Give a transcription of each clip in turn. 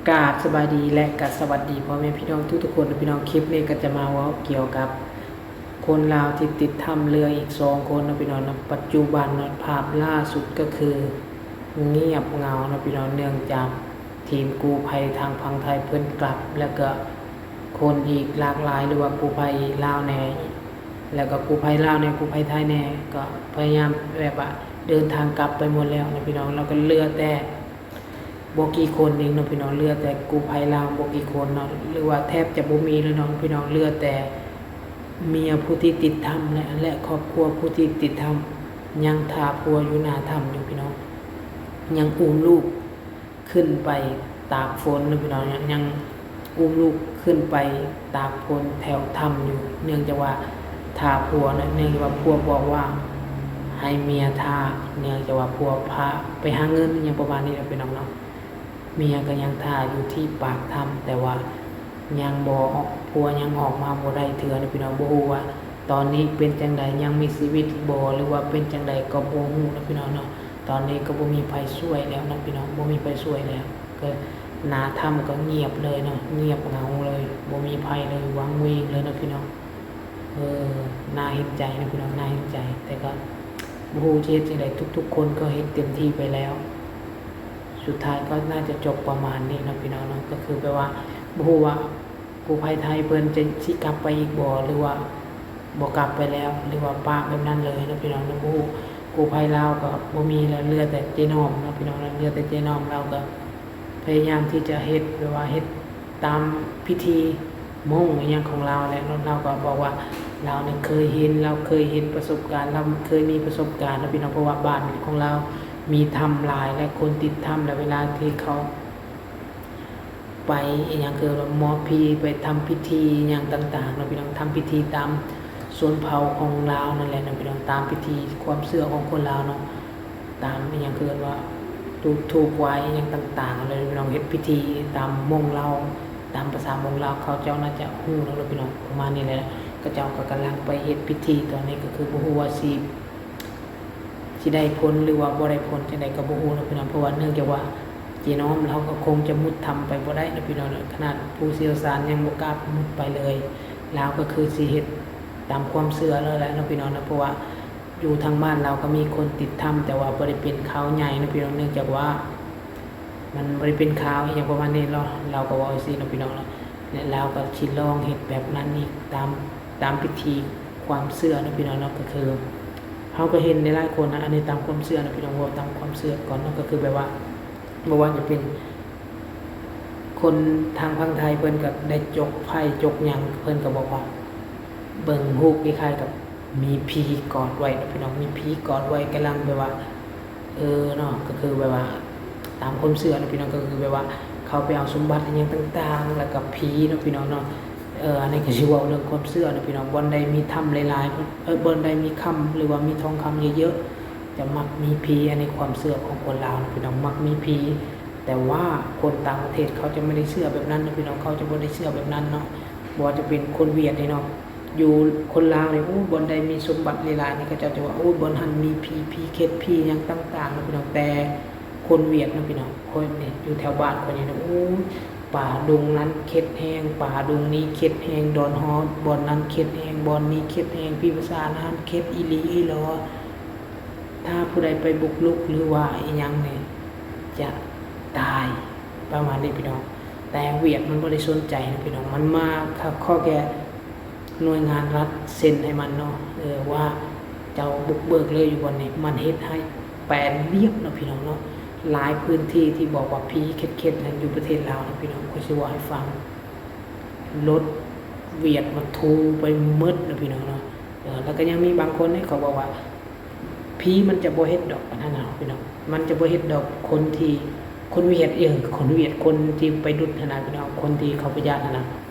ກາບສະບາຍດີ ແລະ ກະສະຫວັດດີພໍ່ແມ່ພີ່ນ້ອງທຸກໆຄົນເນາະພີ່ນ້ອງ. ຄລິບນີ້ກໍຈະມາເວົ້າກ່ຽວກັບຄົນລາວທີ່ຕິດຖ້ຳເຫຼືອອີກສອງຄົນເນາະພີ່ນ້ອງເນາະ. ປັດຈຸບັນເນາະ ພາບລ່າສຸດກໍຄືງຽບເຫງົາເນາະພີ່ນ້ອງ, ເນື່ອງຈາກທີມກູ້ໄພທາງຝັ່ງໄທເພິ່ນກັບ ແລ້ວກໍຄົນອີກຫຼາກຫຼາຍ ຫຼືວ່າກູ້ໄພລາວແດ່ ແລ້ວກໍກູ້ໄພລາວແດ່ ກູ້ໄພໄທແດ່ ກໍພະຍາຍາມແບບວ່າເດີນທາງກັບໄປໝົດແລ້ວເນາະພີ່ນ້ອງ. ແລ້ວກໍເຫຼືອແຕ່ ບໍ່ກີ່ຄົນເອງເນາະພີ່ນ້ອງ, ເຫຼືອແຕ່ກູ້ໄພລາວບໍ່ກີ່ຄົນເນາະ ຫຼືວ່າແທບຈະບໍ່ມີເລີຍເນາະພີ່ນ້ອງ. ເຫຼືອແຕ່ເມຍຜູ້ທີ່ຕິດຖ້ຳ ແລະ ແລະ ຄອບຄົວຜູ້ທີ່ຕິດຖ້ຳ ຍັງຖ້າຜົວຢູ່ໜ້າຖ້ຳຢູ່ພີ່ນ້ອງ, ຍັງອຸ້ມລູກຂຶ້ນໄປຕາກຝົນເນາະພີ່ນ້ອງ, ຍັງອຸ້ມລູກຂຶ້ນໄປຕາກຝົນແຖວຖ້ຳຢູ່ ເນື່ອງຈາກວ່າຖ້າຜົວເນາະ, ເນື່ອງຈາກວ່າຜົວບອກວ່າໃຫ້ເມຍຖ້າ ເນື່ອງຈາກວ່າຜົວພາໄປຫາເງິນ ອີ່ຫຍັງປະມານນີ້ເນາະພີ່ນ້ອງເນາະ. ເມຍກໍຍັງຖ້າຢູ່ທີ່ປາກຖ້ຳ ແຕ່ວ່າຍັງບໍ່ອອກ ຜົວຍັງອອກມາບໍ່ໄດ້ເທື່ອເນາະພີ່ນ້ອງ. ບໍ່ຮູ້ວ່າຕອນນີ້ເປັນຈັ່ງໃດ ຍັງມີຊີວິດບໍ່ ຫຼືວ່າເປັນຈັ່ງໃດກໍບໍ່ຮູ້ເນາະພີ່ນ້ອງເນາະ. ຕອນນີ້ກໍບໍ່ມີໃຜຊ່ວຍແລ້ວເນາະພີ່ນ້ອງ, ບໍ່ມີໃຜຊ່ວຍແລ້ວ ກໍໜ້າຖ້ຳກໍງຽບເລີຍເນາະ, ງຽບເຫງົາເລີຍ ບໍ່ມີໃຜເລີຍ ຫວັງເວງເລີຍເນາະພີ່ນ້ອງ. ເອີ ໜ້າເຫັນໃຈເນາະພີ່ນ້ອງ ໜ້າເຫັນໃຈ, ແຕ່ກໍບໍ່ຮູ້ຈະເຮັດຈັ່ງໃດ ທຸກໆຄົນກໍເຮັດເຕັມທີ່ໄປແລ້ວ. ສຸດທ້າຍກໍໜ້າຈະຈົບປະມານນີ້ເນາະພີ່ນ້ອງເນາະ. ກໍຄືແບບວ່າບໍ່ຮູ້ວ່າກູ້ໄພໄທເພິ່ນຈະ ຊິກັບໄປອີກບໍ່ ຫຼືວ່າບໍ່ກັບໄປແລ້ວ ຫຼືວ່າປະແບບນັ້ນເລີຍເນາະພີ່ນ້ອງເນາະ. ບໍ່ຮູ້ ກູ້ໄພລາວກໍບໍ່ມີແລ້ວ ເຫຼືອແຕ່ເຈນ້ອມເນາະພີ່ນ້ອງເນາະ, ເຫຼືອແຕ່ເຈນ້ອມ ລາວກໍພະຍາຍາມທີ່ຈະເຮັດ ແບບວ່າເຮັດຕາມພິທີມົ້ງອີ່ຫຍັງຂອງລາວແຫຼະເນາະ. ລາວກໍບອກວ່າລາວນີ້ເຄີຍເຫັນ ລາວເຄີຍເຫັນປະສົບການ ລາວເຄີຍມີປະສົບການເນາະພີ່ນ້ອງ, ເພາະວ່າບ້ານຂອງລາວມີຖ້ຳຫຼາຍ ແລະ ຄົນຕິດຖ້ຳ ແລະ ເວລາທີ່ເຂົາ ໄປອີ່ຫຍັງ ຄືວ່າໝໍຜີໄປທຳພິທີຫຍັງຕ່າງໆເນາະພີ່ນ້ອງ, ທຳພິທີຕາມຊົນເຜົ່າຂອງລາວນັ້ນແຫຼະເນາະພີ່ນ້ອງ, ຕາມພິທີຄວາມເຊື່ອຂອງຄົນລາວເນາະ, ຕາມອີ່ຫຍັງ ເອີ້ນວ່າ ຕູບ ທູບ ໄຫວ້ອີ່ຫຍັງຕ່າງໆເນາະພີ່ນ້ອງ, ເຮັດພິທີຕາມມົ້ງລາວ ຕາມພາສາມົ້ງລາວ. ເຂົາເຈົ້າໜ້າຈະຮູ້ເນາະພີ່ນ້ອງ, ປະມານນີ້ແຫຼະ. ເຂົາເຈົ້າກໍກຳລັງໄປເຮັດພິທີຕອນນີ້, ກໍຄືບໍ່ຮູ້ວ່າຊິ ຊິໄດ້ຜົນ ຫຼືວ່າບໍ່ໄດ້ຜົນຈັ່ງໃດກໍບໍ່ຮູ້ເນາະພີ່ນ້ອງ, ເພາະວ່າເນື່ອງຈາກວ່າເຈນ້ອມລາວກໍຄົງຈະມຸດຖ້ຳໄປບໍ່ໄດ້ເນາະພີ່ນ້ອງເນາະ, ຂະໜາດຜູ້ຊ່ຽວຊານຍັງບໍ່ກ້າມຸດໄປເລີຍ. ລາວກໍຄືຊິເຮັດຕາມຄວາມເຊື່ອລາວແຫຼະເນາະພີ່ນ້ອງເນາະ, ເພາະວ່າຢູ່ທາງບ້ານລາວກໍມີຄົນຕິດຖ້ຳ ແຕ່ວ່າບໍ່ໄດ້ເປັນຂ່າວໃຫຍ່ເນາະພີ່ນ້ອງ, ເນື່ອງຈາກວ່າມັນບໍ່ໄດ້ເປັນຂ່າວອີ່ຫຍັງປະມານນີ້ເນາະ, ລາວກໍເວົ້າຈັ່ງຊີ້ເນາະພີ່ນ້ອງເນາະ. ແລະ ລາວກໍຊິລອງເຮັດແບບນັ້ນອີກຕາມ ຕາມພິທີຄວາມເຊື່ອເນາະພີ່ນ້ອງເນາະ, ກໍຄືເຮົາກໍເຫັນຫຼາຍໆຄົນນະ, ອັນນີ້ຕາມຄວາມເຊື່ອເນາະພີ່ນ້ອງ, ເວົ້າຕາມຄວາມເຊື່ອກ່ອນເນາະ, ກໍຄືແບບວ່າ ບໍ່ວ່າຈະເປັນຄົນທາງຝັ່ງໄທ ເພິ່ນກໍໄດ້ຈົກໄພ້ຈົກຫຍັງ, ເພິ່ນກໍບອກວ່າເບິ່ງຮູບຄ້າຍໆກັບມີຜີກອດໄວ້ເນາະພີ່ນ້ອງ, ມີຜີກອດໄວ້ ກຳລັງແບບວ່າ ເອີເນາະ, ກໍຄືແບບວ່າຕາມຄວາມເຊື່ອເນາະພີ່ນ້ອງ, ກໍຄືແບບວ່າເຂົາໄປເອົາສົມບັດອີ່ຫຍັງຕ່າງໆ ແລ້ວກໍຜີເນາະພີ່ນ້ອງເນາະ. ເອີ ອັນນີ້ກໍຊິເວົ້າເລື່ອງຄວາມເຊື່ອເນາະພີ່ນ້ອງ, ບ່ອນໃດມີຖ້ຳຫຼາຍໆ ເອີ ບ່ອນໃດມີຄຳ ຫຼືວ່າມີທອງຄຳເຍີະໆ ຈະມັກມີຜີ, ອັນນີ້ຄວາມເຊື່ອຂອງຄົນລາວເນາະພີ່ນ້ອງ, ມັກມີຜີ. ແຕ່ວ່າຄົນຕ່າງປະເທດເຂົາຈະບໍ່ໄດ້ເຊື່ອແບບນັ້ນເນາະພີ່ນ້ອງ, ເຂົາຈະບໍ່ໄດ້ເຊື່ອແບບນັ້ນເນາະ. ບໍ່ວ່າຈະເປັນຄົນຫວຽດນີ້ເນາະ, ຢູ່ຄົນລາວນີ້ ໂອ້ ບ່ອນໃດມີສົມບັດຫຼາຍໆນີ້ ເຂົາເຈົ້າຈະວ່າ ໂອ້ ບ່ອນຫັ້ນມີຜີ ຜີເຂັດ ຜີຫຍັງຕ່າງໆເນາະພີ່ນ້ອງ. ແຕ່ຄົນຫວຽດເນາະພີ່ນ້ອງ, ຂ້ອຍນີ້ຢູ່ແຖວບ້ານຂ້ອຍນີ້ນະ ໂອ້ຍ ປ່າດົງນັ້ນເຂັດແຮງ ປ່າດົງນີ້ເຂັດແຮງ, ດອນຮອດບ່ອນນັ້ນເຂັດແຮງ ບ່ອນນີ້ເຂັດແຮງ, ຜີປະສາດຫັ້ນເຂັດອີ່ຫຼີອີ່ຫຼໍ, ຖ້າຜູ້ໃດໄປບຸກລຸກ ຫຼືວ່າອີ່ຫຍັງນີ້ຈະຕາຍ ປະມານນີ້ພີ່ນ້ອງ. ແຕ່ຫວຽດມັນບໍ່ໄດ້ສົນໃຈນະພີ່ນ້ອງ, ມັນມາ ເຂົາ ເຂົາແຄ່ ໜ່ວຍງານລັດເຊັນໃຫ້ມັນເນາະ ເອີ ວ່າເຈົ້າບຸກເບີກເລີຍຢູ່ບ່ອນນີ້, ມັນເຮັດໃຫ້ແປນລຽບເນາະພີ່ນ້ອງເນາະ. ຫຼາຍພື້ນທີ່ທີ່ບອກວ່າຜີເຂັດໆນັ້ນ ຢູ່ປະເທດລາວນະພີ່ນ້ອງ, ຂ້ອຍຊິເວົ້າໃຫ້ຟັງ, ລົດຫວຽດມາຖູໄປໝົດນະພີ່ນ້ອງເນາະ. ເອີ ແລ້ວກໍຍັງມີບາງຄົນເດ້ ເຂົາບອກວ່າ ຜີມັນຈະບໍ່ເຮັດດອກ ອັນນັ້ນນະພີ່ນ້ອງ, ມັນຈະບໍ່ເຮັດດອກ. ຄົນທີ່ ຄົນຫວຽດ ເອີ ຄົນຫວຽດ ຄົນທີ່ໄປດຸດຫັ້ນນະພີ່ນ້ອງ, ຄົນທີ່ເຂົາໄປຢ້ານຫັ້ນນະ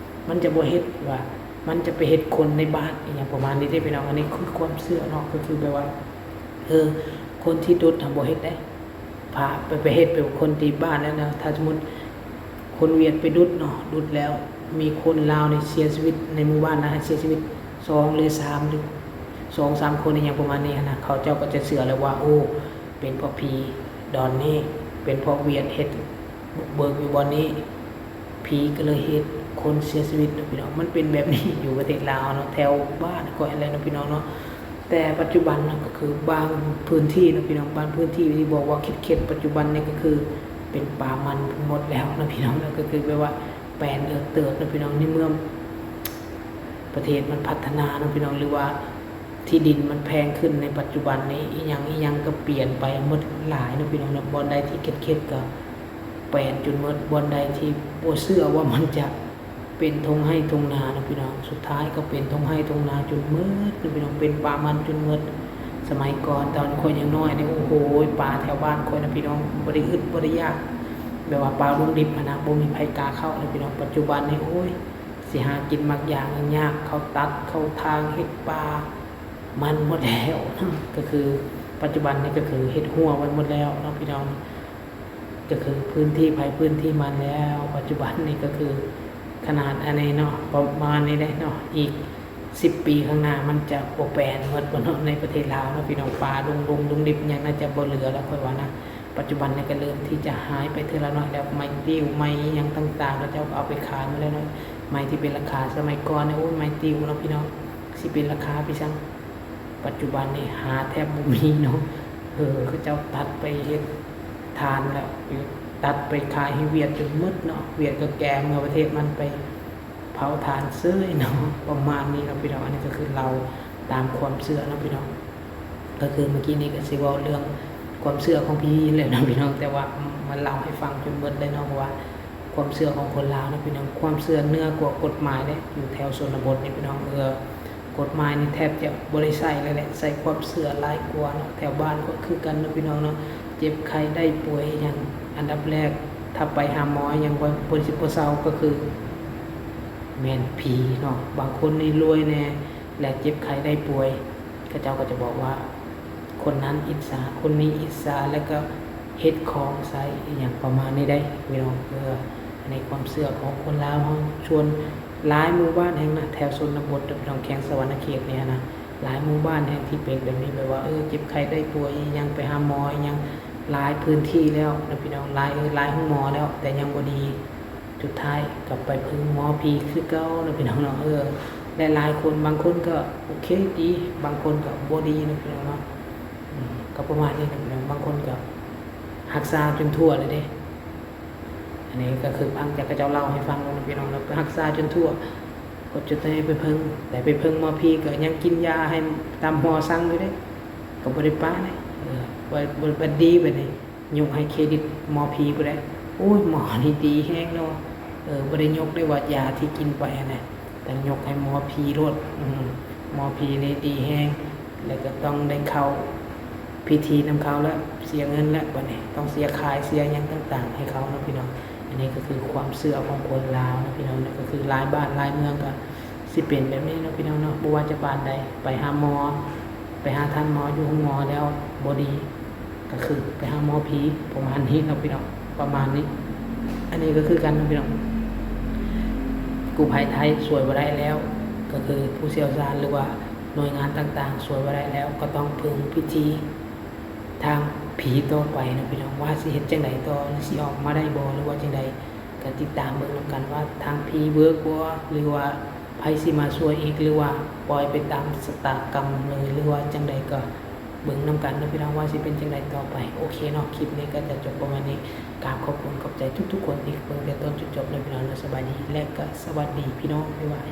ມັນຈະບໍ່ເຮັດ ວ່າມັນຈະໄປເຮັດຄົນໃນບ້ານ ອີ່ຫຍັງປະມານນີ້ເດ້ພີ່ນ້ອງ. ອັນນີ້ຄືຄວາມເຊື່ອເນາະ, ກໍຄືແບບວ່າ ເອີ ຄົນທີ່ດຸດຫັ້ນບໍ່ເຮັດເດ້ ພາໄປ ໄປເຮັດ ໄປຄົນທີ່ບ້ານນັ້ນນະ. ຖ້າສົມມຸດຄົນຫວຽດໄປດຸດເນາະ ດຸດແລ້ວມີຄົນລາວນີ້ເສຍຊີວິດໃນໝູ່ບ້ານນະ, ເສຍຊີວິດສອງ ຫຼື ສາມ ຫຼື ສອງສາມຄົນ ອີ່ຫຍັງປະມານນີ້ຫັ້ນນະ, ເຂົາເຈົ້າກໍຈະເຊື່ອແລ້ວວ່າ ໂອ້ ເປັນເພາະຜີດອນນີ້ ເປັນເພາະຫວຽດເຮັດບຸກເບີກຢູ່ບ່ອນນີ້ ຜີກໍເລີຍເຮັດຄົນເສຍຊີວິດເນາະພີ່ນ້ອງ. ມັນເປັນແບບນີ້ຢູ່ປະເທດລາວເນາະ ແຖວບ້ານຂ້ອຍຫັ້ນແຫຼະເນາະພີ່ນ້ອງເນາະ. ແຕ່ປັດຈຸບັນນະ ກໍຄືບາງພື້ນທີ່ເນາະພີ່ນ້ອງ ບາງພື້ນທີ່ທີ່ບອກວ່າເຂັດໆ ປັດຈຸບັນນີ້ກໍຄືເປັນປ່າມັນໝົດແລ້ວເນາະພີ່ນ້ອງເນາະ. ກໍຄືແບບວ່າແປນເອີກເຕີບເນາະພີ່ນ້ອງ ໃນເມື່ອປະເທດມັນພັດທະນາເນາະພີ່ນ້ອງ ຫຼືວ່າທີ່ດິນມັນແພງຂຶ້ນໃນປັດຈຸບັນນີ້ ອີ່ຫຍັງອີ່ຫຍັງກໍປ່ຽນໄປໝົດຫຼາຍເນາະພີ່ນ້ອງເນາະ. ບ່ອນໃດທີ່ເຂັດໆ ກໍແປນຈົນໝົດ ບ່ອນໃດທີ່ບໍ່ເຊື່ອວ່າມັນຈະ ເປັນທົ່ງໄຮ່ທົ່ງນາເນາະພີ່ນ້ອງ ສຸດທ້າຍກໍເປັນທົ່ງໄຮ່ທົ່ງນາຈົນໝົດເນາະພີ່ນ້ອງ ເປັນປ່າມັນຈົນໝົດ. ສະໄໝກ່ອນຕອນຂ້ອຍຍັງນ້ອຍນີ້ ໂອ້ໂຫ ປ່າແຖວບ້ານຂ້ອຍນະພີ່ນ້ອງ ບໍ່ໄດ້ອຶດບໍ່ໄດ້ຢາກ ແບບວ່າປ່າດົງດິບຫັ້ນນະ ບໍ່ມີໃຜກ້າເຂົ້າເນາະພີ່ນ້ອງ. ປັດຈຸບັນນີ້ ໂອ້ຍ ຊິຫາກິນໝາກຢາງຍັງຍາກ ເຂົາຕັດເຂົາຖາງເຮັດປ່າມັນໝົດແລ້ວ ກໍຄືປັດຈຸບັນນີ້ກໍຄືເຮັດຮົ້ວໄວ້ໝົດແລ້ວເນາະພີ່ນ້ອງ. ກໍຄືພື້ນທີ່ໃຜພື້ນທີ່ມັນແລ້ວ ປັດຈຸບັນນີ້ກໍຄືຂະໜາດອັນນີ້ເນາະ ປະມານນີ້ເດ້ເນາະ ອີກສິບປີຂ້າງໜ້າມັນຈະບໍ່ແປນໝົດບໍ່ເນາະ ໃນປະເທດລາວເນາະພີ່ນ້ອງ. ປ່າດົງດົງດິບຫຍັງໜ້າຈະບໍ່ເຫຼືອແລ້ວຂ້ອຍວ່ານະ. ປັດຈຸບັນນີ້ກໍເລີ່ມທີ່ຈະຫາຍໄປເທື່ອລະໜ້ອຍແລ້ວ ໄມ້ຕິ້ວໄມ້ອີ່ຫຍັງຕ່າງໆ ເຂົາເຈົ້າກໍເອົາໄປຂາຍໝົດແລ້ວເນາະ. ໄມ້ທີ່ເປັນລາຄາສະໄໝກ່ອນນີ້ ໂອ້ຍ ໄມ້ຕິ້ວເນາະພີ່ນ້ອງ ຊິເປັນລາຄາໄປຊັ້ນ ປັດຈຸບັນນີ້ຫາແທບບໍ່ມີເນາະ. ເອີ ເຂົາເຈົ້າຕັດໄປເຮັດຖ່ານແລ້ວ ຕັດໄປຂາຍໃຫ້ຫວຽດຈົນໝົດເນາະ ຫວຽດກໍແກ່ເມືອປະເທດມັນໄປເຜົາຖ່ານເສີຍເນາະ ປະມານນີ້ເນາະພີ່ນ້ອງ. ອັນນີ້ກໍຄືເລົ່າຕາມຄວາມເຊື່ອເນາະພີ່ນ້ອງ ກໍຄືເມື່ອກີ້ນີ້ກໍຊິເວົ້າເລື່ອງຄວາມເຊື່ອຂອງຜີແຫຼະເນາະພີ່ນ້ອງ ແຕ່ວ່າມາເລົ່າໃຫ້ຟັງຈົນໝົດເລີຍເນາະ ເພາະວ່າ ຄວາມເຊື່ອຂອງຄົນລາວເນາະພີ່ນ້ອງ ຄວາມເຊື່ອເໜືອກວ່າກົດໝາຍເດ້ ຢູ່ແຖວຊົນນະບົດນີ້ພີ່ນ້ອງ. ເອີ ກົດໝາຍນີ້ແທບຈະບໍ່ໄດ້ໃຊ້ແລ້ວແຫຼະ ໃຊ້ຄວາມເຊື່ອຫຼາຍກວ່າເນາະ. ແຖວບ້ານຂ້ອຍຄືກັນເນາະພີ່ນ້ອງເນາະ ເຈັບໄຂ້ໄດ້ປ່ວຍອີ່ຫຍັງ ອັນດັບແລກຖ້າໄປຫາໝໍອີ່ຫຍັງ ບໍ່ ບໍ່ ບໍ່ເຊົາ ກໍຄືແມ່ນຜີເນາະ. ບາງຄົນນີ້ລວຍແດ່ ແລະເຈັບໄຂ້ໄດ້ປ່ວຍ ເຂົາເຈົ້າກໍຈະບອກວ່າ ຄົນນັ້ນອິດສາ ຄົນນີ້ອິດສາ ແລ້ວກໍເຮັດຂອງໃສ່ອີ່ຫຍັງປະມານນີ້ໄດ໋ພີ່ນ້ອງ. ເອີ ອັນນີ້ຄວາມເຊື່ອຂອງຄົນລາວເຮົາ ສ່ວນຫຼາຍໝູ່ບ້ານແຫ່ງນະ ແຖວຊົນນະບົດເດີພີ່ນ້ອງ ແຂວງສະຫວັນນະເຂດນີ້ນະ ຫຼາຍໝູ່ບ້ານແຫ່ງທີ່ເປັນແບບນີ້ ແບບວ່າ ເອີ ເຈັບໄຂ້ໄດ້ປ່ວຍອີ່ຫຍັງ ໄປຫາໝໍອີ່ຫຍັງ ຫຼາຍພື້ນທີ່ແລ້ວນະພີ່ນ້ອງ ຫຼາຍ ເອີ ຫຼາຍໂຮງໝໍແລ້ວ ແຕ່ຍັງບໍ່ດີ. ສຸດທ້າຍກໍໄປເພິ່ງໝໍຜີຄືເກົ່າເນາະພີ່ນ້ອງເນາະ. ເອີ ແລະຫຼາຍຄົນ ບາງຄົນກໍໂອເຄດີ ບາງຄົນກໍບໍ່ດີເນາະພີ່ນ້ອງເນາະ. ອືມ ກໍປະມານນີ້ເນາະພີ່ນ້ອງ ບາງຄົນກໍຮັກສາຈົນທົ່ວແລ້ວເດ້. ອັນນີ້ກໍຄືຟັງຈາກເຂົາເຈົ້າເລົ່າໃຫ້ຟັງເນາະພີ່ນ້ອງເນາະ ຮັກສາຈົນທົ່ວ ກໍຈົນໄດ້ໄປເພິ່ງ ໄດ້ໄປເພິ່ງໝໍຜີກໍຍັງກິນຢາໃຫ້ຕາມໝໍສັ່ງຢູ່ເດ້ ກໍບໍ່ໄດ້ປະເດ້. ເອີ ບັດ ບັດ ບັດດີບັດນີ້ ຍົກໃຫ້ເຄຣດິດໝໍຜີພຸ້ນແຫຼະ ໂອ້ຍ ໝໍນີ້ດີແຮງເນາະ ເອີ ບໍ່ໄດ້ຍົກໄດ້ວ່າຢາທີ່ກິນໄປຫັ້ນນະ ຕ້ອງຍົກໃຫ້ໝໍຜີໂລດ. ອືມ ໝໍຜີນີ້ດີແຮງ ແລ້ວກໍຕ້ອງໄດ້ເຂົ້າພິທີນຳເຂົາ ແລະເສຍເງິນ ແລະບັດນີ້ຕ້ອງເສຍຄ່າເສຍຫຍັງຕ່າງໆໃຫ້ເຂົາເນາະພີ່ນ້ອງ. ອັນນີ້ກໍຄືຄວາມເຊື່ອຂອງຄົນລາວເນາະພີ່ນ້ອງ ກໍຄືຫຼາຍບ້ານຫຼາຍເມືອງກໍ ຊິເປັນແບບນີ້ເນາະພີ່ນ້ອງເນາະ ບໍ່ວ່າຈະປານໃດ ໄປຫາໝໍ ໄປຫາທ່ານໝໍຢູ່ໂຮງໝໍແລ້ວບໍ່ດີ ກໍຄືໄປຫາໝໍຜີ ປະມານນີ້ເນາະພີ່ນ້ອງ ປະມານນີ້. ອັນນີ້ກໍຄືກັນເນາະພີ່ນ້ອງ ກູ້ໄພໄທຊ່ວຍບໍ່ໄດ້ແລ້ວ ກໍຄືຜູ້ຊ່ຽວຊານ ຫຼືວ່າໜ່ວຍງານຕ່າງໆຊ່ວຍບໍ່ໄດ້ແລ້ວ ກໍຕ້ອງເພິ່ງພິທີທາງຜີຕໍ່ໄປເນາະພີ່ນ້ອງ ວ່າຊິເຮັດຈັ່ງໃດຕໍ່ ຫຼືຊິອອກມາໄດ້ບໍ່ ຫຼືວ່າຈັ່ງໃດ. ກໍຕິດຕາມເບິ່ງນຳກັນວ່າທາງຜີເວີກບໍ່ ຫຼືວ່າໃຜຊິມາຊ່ວຍອີກ ຫຼືວ່າປ່ອຍໄປຕາມຊະຕາກຳເລີຍ ຫຼືວ່າຈັ່ງໃດ ກໍເບິ່ງນຳກັນເນາະພີ່ນ້ອງ ວ່າຊິເປັນຈັ່ງໃດຕໍ່ໄປ. ໂອເຄເນາະ ຄລິບນີ້ກໍຈະຈົບປະມານນີ້ ກາບຂອບຄຸນຂອບໃຈທຸກໆຄົນທີ່ເບິ່ງແຕ່ຕົ້ນຈົນຈົບເນາະພີ່ນ້ອງເນາະ. ສະບາຍດີ ແລະກໍສະຫວັດດີພີ່ນ້ອງ ບາຍບາຍ.